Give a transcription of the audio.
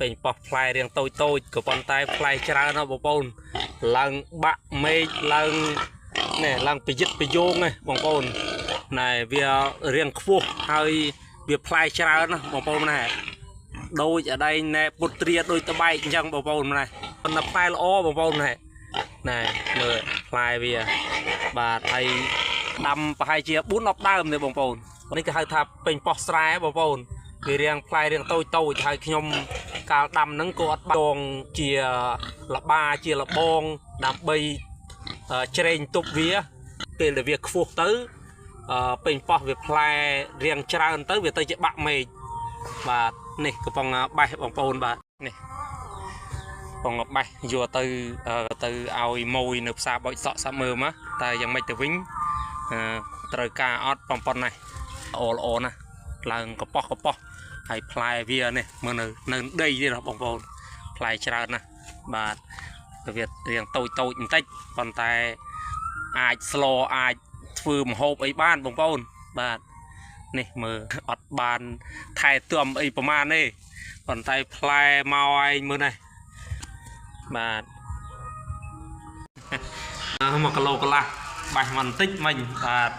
ពេញប៉ោះផ្លែរៀងតូចតូចក៏ប៉ុន្តែផ្លែច្រើនណាស់បងប្អូនឡើងបាក់មេឃឡើងនេះឡើងប្រយិតប្រយោងណាបងប្អូនណែវារៀងខ្ពស់ហើយវាផ្លែច្រើនណាបងប្អូនណាដូចអដែងណែពុត្រាដូចតបែកអញ្ចឹងបងប្អូនណាប៉ុន្តែផ្លែល្អបងប្អូនណាណែមើលផ្លែវាបាទហើយដាំប្រហែលជា4 10ដើមទេបងប្អូននេះគេហៅថាពេញប៉ោះស្រែបងប្អូនវារៀងផ្លែរៀងតូចតូចហើយខ្ញុំកាលដាំហ្នឹងក៏អត់ដងជាលបាជាលបងដើម្បីជ្រែងទប់វាពេលដែលវាខ្ពស់ទៅពេញប៉ោះវាផ្លែរៀងច្រើនទៅវាទៅជាបាក់មេឃបាទនេះកំពុងបេះបងប្អូនបាទនេះកំពុងបេះយកទៅទៅឲ្យម៉ួយនៅផ្សារបោចសក់សាប់មើលមកតែយ៉ាងម៉េចទៅវិញត្រូវការអត់ប៉ុណ្ណេះល្អល្អណាស់ឡើងកប៉ោះកប៉ោះហើយផ្លែវានេះមើលនៅដីទេណាបងប្អូនផ្លែច្រើនណាស់បាទវារៀងតូចតូចបន្តិចប៉ុន្តែអាចស្លអាចធ្វើម្ហូបអីបានបងប្អូនបាទនេះមើលអត់បានថែទាំអីប្រមាណទេប៉ុន្តែផ្លែមកឯងមើលនេះបាទ1គីឡូកន្លះបាសបន្តិចមិញបាទ។